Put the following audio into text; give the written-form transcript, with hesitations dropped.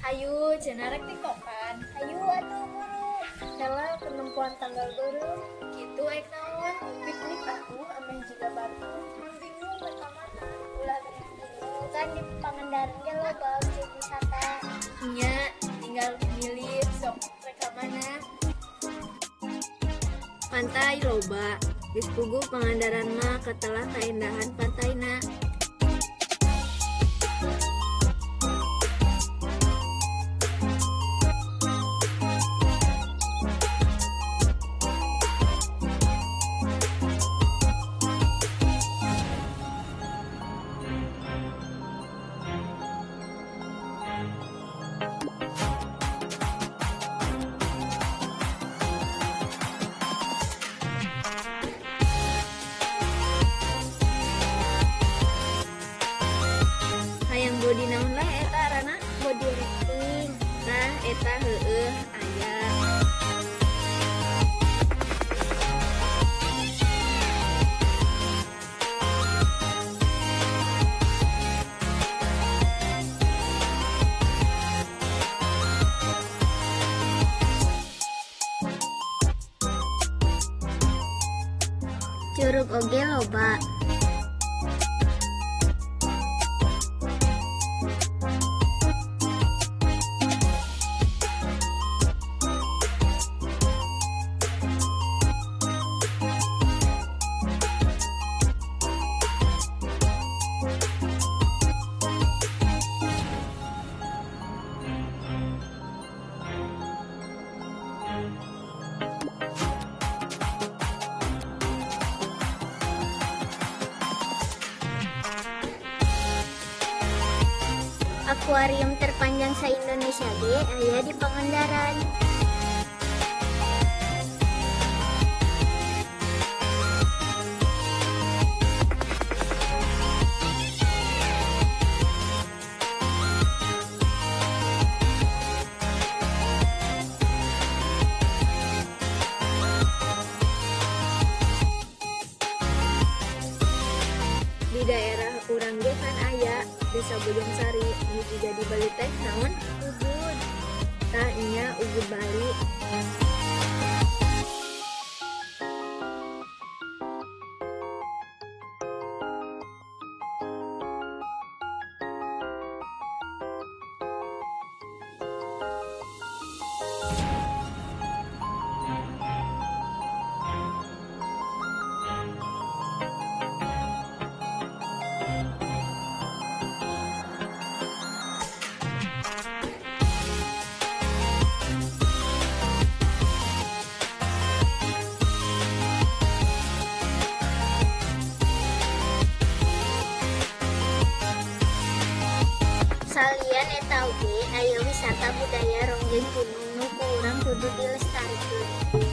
Hayu cenah rek tiktokan. Hayu atuh buru. Hela penempuan tanggal beureum. Kitu ek naon? Piknik atuh ameh jiga batur. Mun bingung rek ka mana? Ulah bingung kan di Pangandaran ge loba objek wisata. Nya tinggal milih sok rek ka mana. Pantai loba. Geus puguh Pangandaran mah katelah kaendahan pantaina. Hayang body naon lah eta arana? Body rafting. Tah eta heueuh aya. Curug oge loba. Akuarium terpanjang se-Indonesia ge aya di Pangandaran. Di daerah urang ge kan aya Desa Bojongsari, nu jiga di Bali teh naon? Ubud. Tah nya Ubud Bali. Salian eta oge aya wisata budaya ronggeng gunung nu ku urang kudu dilestarikeun.